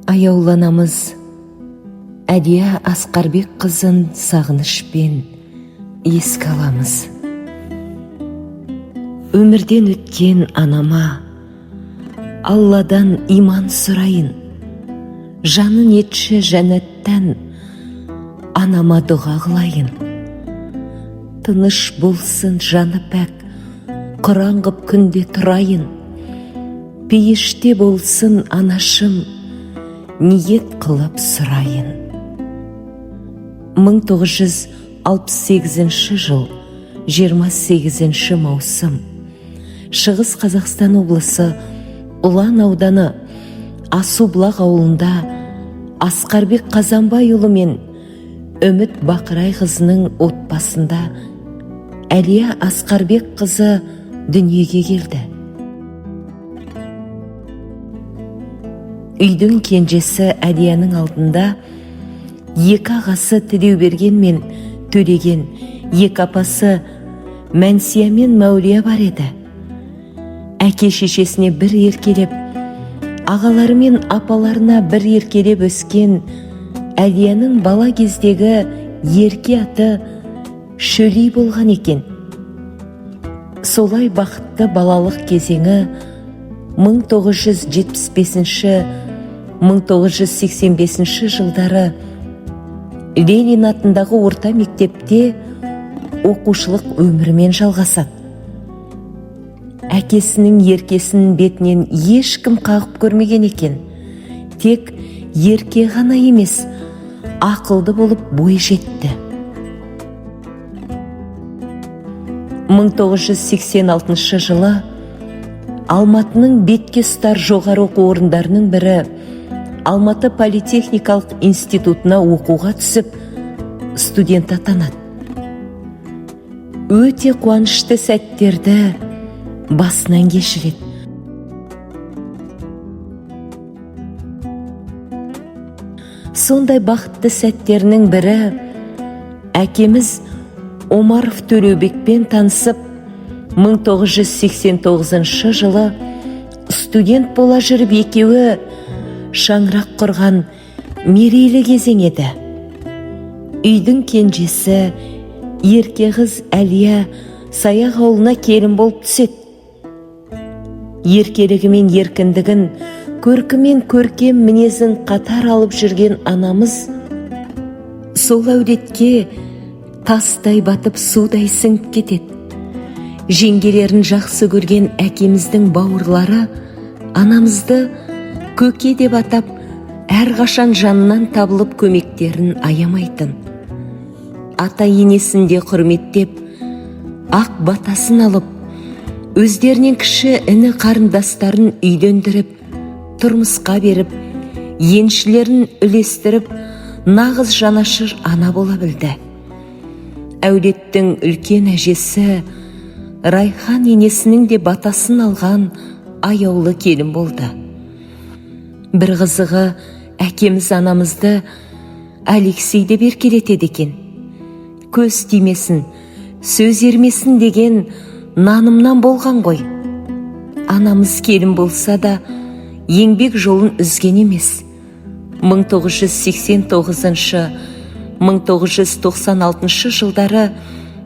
Аяулы анамыз Әлия Асқарбек қызын сағынышпен еске аламыз. Өмірден өткен анама Алладан иман сұрайын, жанын етші жәннаттан, анама дұға қылайын. Тыныш болсын жаны пәк, құран қып күнде тұрайын. Пейіште болсын анашым, ниет қылып сұрайын. 1968 жыл 28 маусым. Шығыс Қазақстан облысы Ұлан ауданы Асубұлақ ауылында Асқарбек Қазанбайұлы мен Үміт Бақырай қызының отбасында Әлия Асқарбек қызы дүниеге келді. Үйдің кенжесі Әлияның алдында екі ағасы Тілеуберген мен Төлеген, екі апасы Мәнсия мен Мәулия бар еді. Әке шешесіне бір еркелеп, ағалары мен апаларына бір еркелеп өскен Әлияның бала кездегі ерке аты Шөлей болған екен. Солай бақытты балалық кезеңі 1975-1985 жылдары Ленин атындағы орта мектепте оқушылық өмірімен жалғасады. Әкесінің еркесінің бетінен ешкім қағып көрмеген екен. Тек ерке ғана емес, ақылды болып бой жетті. 1986 жылы Алматының бетке ұстар жоғары оқу орындарының бірі Алматы политехникалық институтына оқуға түсіп, студент атанады. Өте қуанышты сәттерді басынан кешіреді. Сондай бақытты сәттерінің бірі әкеміз Омаров Төлеубекпен танысып, 1989 жылы студент бола жүріп екеуі шаңырақ құрған мерейлі кезең еді. Үйдің кенжесі ерке қыз Әлия Саяқ ауылына келін болып түседі. Еркелігі мен еркіндігін, көркі мен көркем мінезін қатар алып жүрген анамыз сол әулетке тастай батып судай сіңіп кетеді. Жеңгелерін жақсы көрген әкеміздің бауырлары анамызды көке деп атап, әрқашан жанынан табылып көмектерін аямайтын. Ата енесін де құрметтеп, ақ батасын алып, өздерінен кіші іні қарындастарын үйлендіріп, тұрмысқа беріп, еншілерін үлестіріп, нағыз жанашыр ана бола білді. Әулеттің үлкен әжесі Райхан енесінің де батасын алған аяулы келін болды. Бір қызығы, әкеміз анамызды Алексей деп еркелетеді екен. Көз тимесін, сөз ермесін деген нанымнан болған ғой. Анамыз келін болса да еңбек жолын үзген емес. 1989-1996 жылдары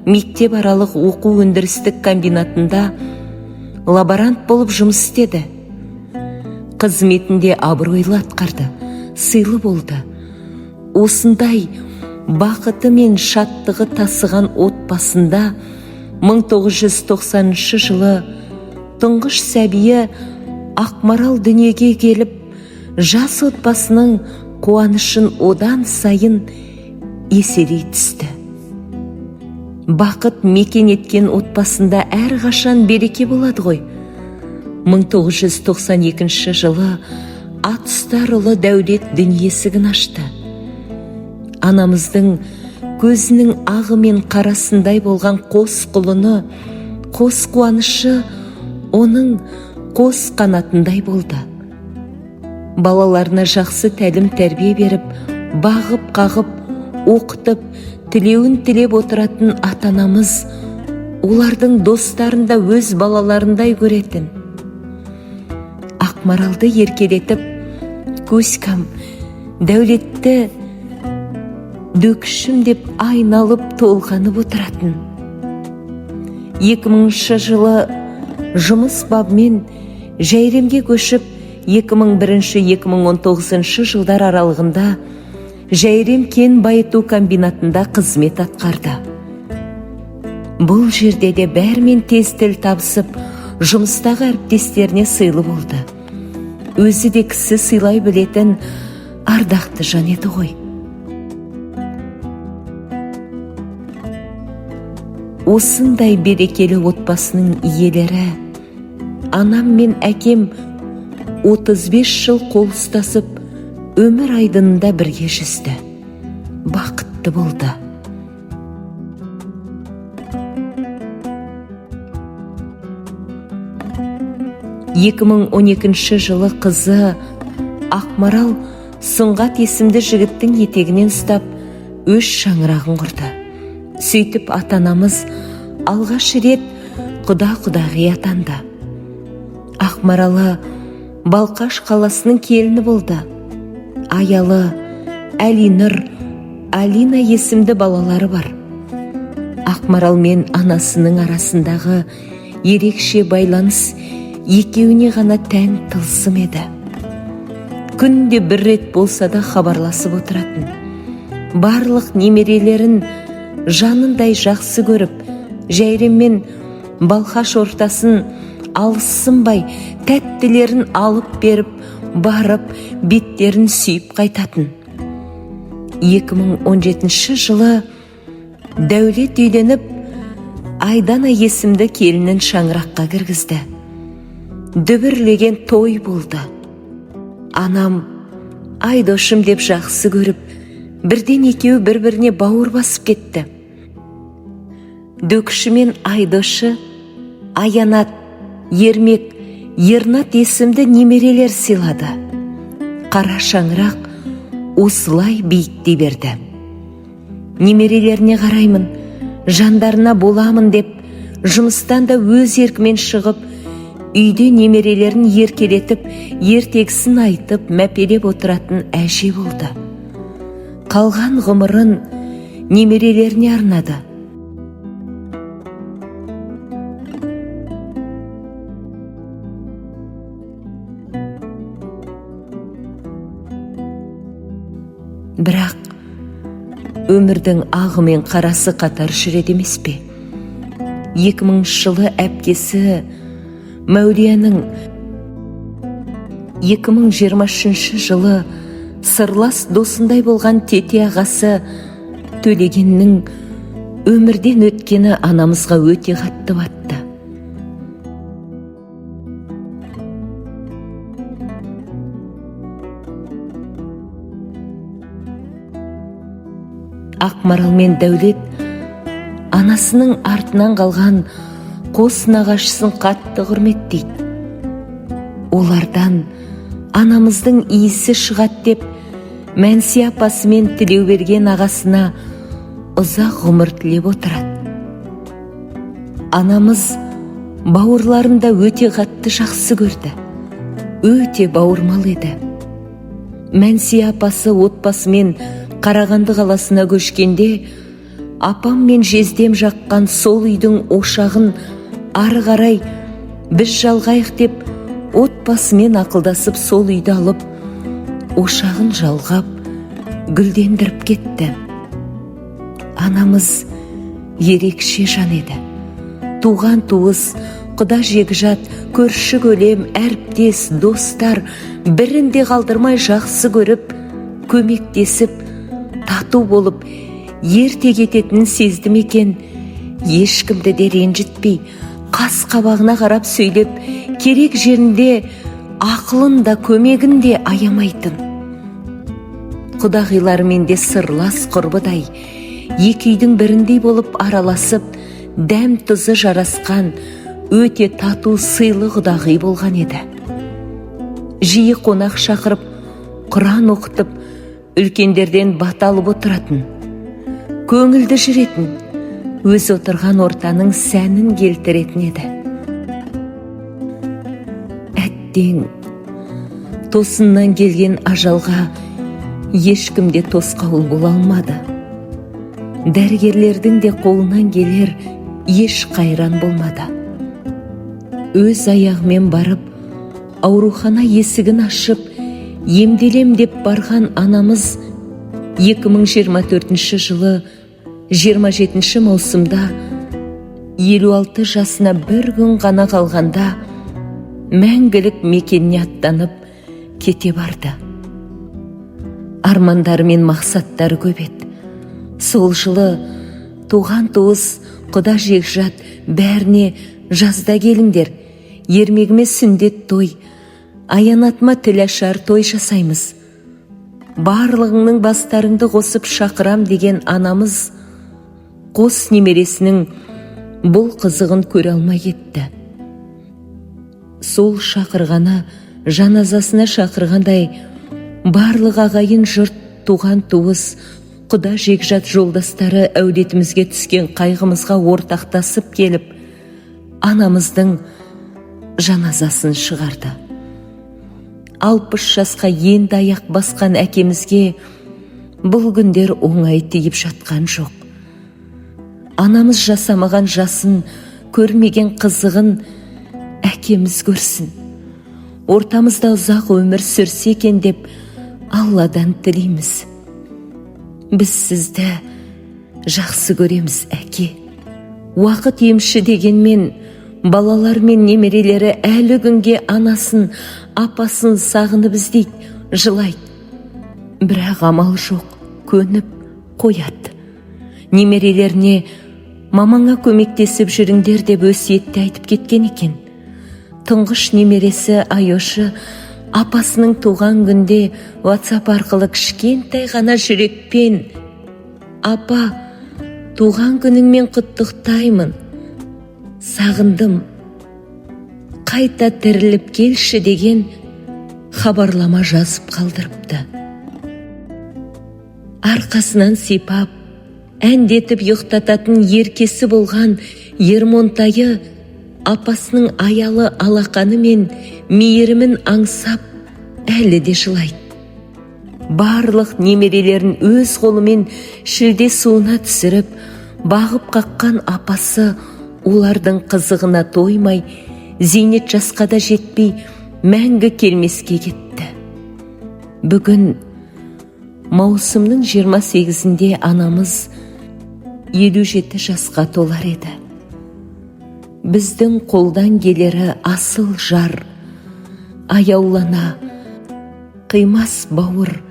мектеп аралық оқу өндірістік комбинатында лаборант болып жұмыс істеді. Қызметінде абыройлы атқарды, сыйлы болды. Осындай бақыты мен шаттығы тасыған отбасында 1990 жылы тұңғыш сәбиі Ақмарал дүниеге келіп, жас отбасының қуанышын одан сайын еселей түсті. Бақыт мекен еткен отбасында әрқашан береке болады ғой. 1992 жылы ат ұстар ұлы Дәулет дүние есігін ашты. Анамыздың көзінің ағы мен қарасындай болған қос құлыны, қос қуанышы оның қос қанатындай болды. Балаларына жақсы тәлім тәрбие беріп, бағып қағып, оқытып, тілеуін тілеп отыратын ата-анамыз олардың достарын да өз балаларындай көретін. Ақмаралды еркелетіп, Кузькам, Дәулетті Дөкішім деп айналып толғанып отыратын. 2000 жылы жұмыс бабымен Жәйремге көшіп, 2001-2019 жылдар аралығында Жәйрем кен байыту комбинатында қызмет атқарды. Бұл жерде де бәрімен тез тіл табысып, жұмыстағы әріптестеріне сыйлы болды. Өзі де кісі сыйлай білетін ардақты жан еді ғой. Осындай берекелі отбасының иелері анам мен әкем 35 жыл қол ұстасып, өмір айдынында бірге жүзді, бақытты болды. 2012 жылы қызы Ақмарал Сұңғат есімді жігіттің етегінен ұстап, өз шаңырағын құрды. Сөйтіп ата-анамыз алғаш рет құда-құдағи атанды. Ақмаралы Балқаш қаласының келіні болды. Аялы, Әлинұр, Алина есімді балалары бар. Ақмарал мен анасының арасындағы ерекше байланыс екеуіне ғана тән тылсым еді. Күнде бір рет болса да хабарласып отыратын. Барлық немерелерін жанындай жақсы көріп, Жәйрем мен Балқаш ортасын алыссынбай, тәттілерін алып беріп, барып, беттерін сүйіп қайтатын. 2017 жылы Дәулет үйленіп, Айдана есімді келінін шаңыраққа кіргізді. Дүбірлеген той болды. Анам Айдошым деп жақсы көріп, бірден екеуі бір-біріне бауыр басып кетті. Дөкіші мен Айдошы Аянат, Ермек, Ернат есімді немерелер сыйлады. Қара шаңырақ осылай биіктей берді. Немерелеріне қараймын, жандарына боламын деп, жұмыстан да өз еркімен шығып, үйде немерелерін еркелетіп, ертегісін айтып, мәпелеп отыратын әже болды. Қалған ғұмырын немерелеріне арнады. Бірақ өмірдің ағы мен қарасы қатар жүреді емес пе? 2000 жылы әпкесі Мәулияның, 2023 жылы сырлас досындай болған тете ағасы Төлегеннің өмірден өткені анамызға өте қатты батты. Ақмарал мен Дәулет анасының артынан қалған қос нағашысын қатты құрметтейді. Олардан анамыздың иісі шығады деп Мәнси апасы мен Тілеуберген ағасына ұзақ ғұмыр тілеп отырады. Анамыз бауырларын да өте қатты жақсы көрді. Өте бауырмал еді. Мәнси апасы отбасымен Қарағанды қаласына көшкенде, апам мен жездем жаққан сол үйдің ошағын ары қарай біз жалғайық деп, отбасымен ақылдасып сол үйді алып, ошағын жалғап, гүлдендіріп кетті. Анамыз ерекше жан еді. Туған туыс, құда жекжат, көрші көлем, әріптес, достар бірін де қалдырмай жақсы көріп, көмектесіп, тату болып, ерте кететінін сезді ме екен, ешкімді де ренжітпей, қас қабағына қарап сөйлеп, керек жерінде ақылын да көмегін де аямайтын. Құдағиларымен де сырлас құрбыдай, екі үйдің біріндей болып араласып, дәм тұзы жарасқан өте тату сыйлы құдағи болған еді. Жиі қонақ шақырып, құран оқытып, үлкендерден бата алып отыратын. Көңілді жүретін, өз отырған ортаның сәнін келтіретін еді. Әттең, Тосыннан келген ажалға ешкім де тосқауыл бола алмады. Дәрігерлердің де қолынан келер еш қайран болмады. Өз аяғымен барып, аурухана есігін ашып, емделем деп барған анамыз 2024 жылы 27 маусымда 56 жасына бір күн ғана қалғанда мәңгілік мекеніне аттанып кете барды. Армандары мен мақсаттары көп еді. Сол жылы туған туыс, құда жекжат бәріне жазда келіңдер, ермегіме сүндет той, аянатыма тіл ашар той жасаймыз. Барлығыңның бастарыңды қосып шақырам деген анамыз қос немересінің бұл қызығын көре алмай кетті. Сол шақырғаны жаназасына шақырғандай барлық ағайын жұрт, туған туыс, құда жекжат жолдастары әулетімізге түскен қайғымызға ортақтасып келіп, анамыздың жаназасын шығарды. 60 жасқа енді аяқ басқан әкемізге бұл күндер оңай тиіп жатқан жоқ. Анамыз жасамаған жасын, көрмеген қызығын әкеміз көрсін. Ортамызда ұзақ өмір сүрсе екен деп Алладан тілейміз. Біз сізді жақсы көреміз, әке. Уақыт емші дегенмен, балалар мен немерелері әлі күнге анасын, апасын сағынып іздейді, жылайды. Бірақ амал жоқ, көніп қояды. Немерелеріне мамаңа көмектесіп жүріңдер деп өсиетте айтып кеткен екен. Тұңғыш немересі Айошы апасының туған күнде WhatsApp арқылы кішкентай ғана жүрекпен: «Апа, туған күніңмен құттықтаймын, сағындым, қайта тіріліп келші» деген хабарлама жазып қалдырыпты. Арқасынан сипап, әндетіп ұйықтататын еркесі болған Ермонтайы апасының аялы алақаны мен мейірімін аңсап әлі де жылайды. Барлық немерелерін өз қолымен шілде суына түсіріп, бағып қаққан апасы олардың қызығына тоймай, зейнет жасқа да жетпей мәңгі келмеске кетті. Бүгін маусымның 28-інде анамыз 57 жасқа толар еді. Біздің қолдан келері асыл жар, аяулана, қимас бауыр,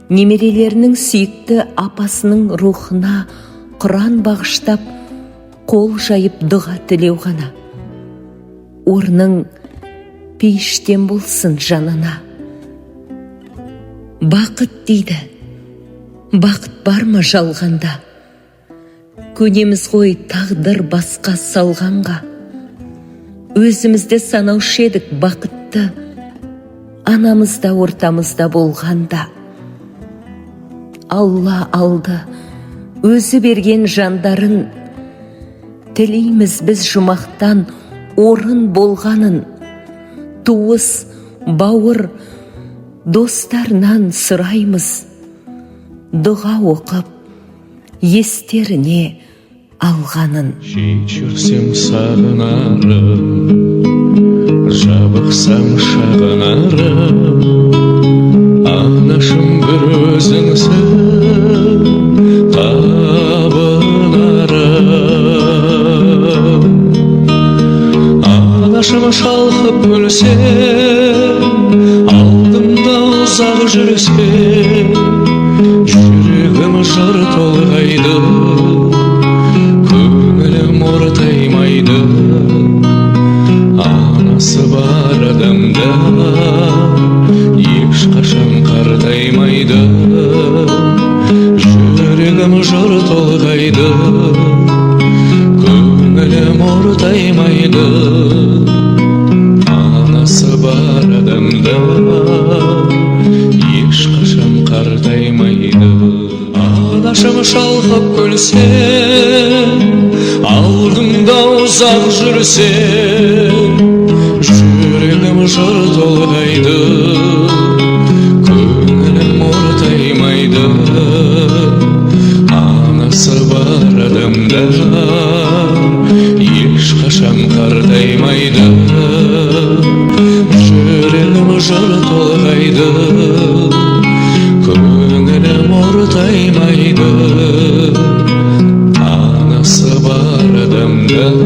немерелерінің сүйікті апасының рухына құран бағыштап, қол жайып дұға тілеу ғана. Орның пейіштен болсын, жанана. Бақыт дейді, бақыт бар ма жалғанда? Көнеміз ғой тағдыр басқа салғанға. Өзімізді санаушы едік бақытты, анамыз да ортамызда болғанда. Алла алды өзі берген жандарын, тілейміз біз жұмақтан орын болғанын. Туыс, бауыр, достарынан сұраймыз, дұға оқып естеріне алғанын. Шет жүрсем сағынарым, жабықсам шағынарым, анашым, бір өзіңсің табынарым. Анашым, шалқып күлсең, алдымда ұзақ жүрсең, жүрегім жыр толғайды, көңілім ортаймайды. Анасы бар адамдар ешқашан қартаймайды. Жүрегім жыр толғайды, көңілім ортаймайды. Анасы бар адамдар ешқашан қартаймайды. Анашым, шалқып күлсең, алдымда ұзақ жүрсең, жүрегім жыр толғайды. қартаймайды. Анасы бар адамдар.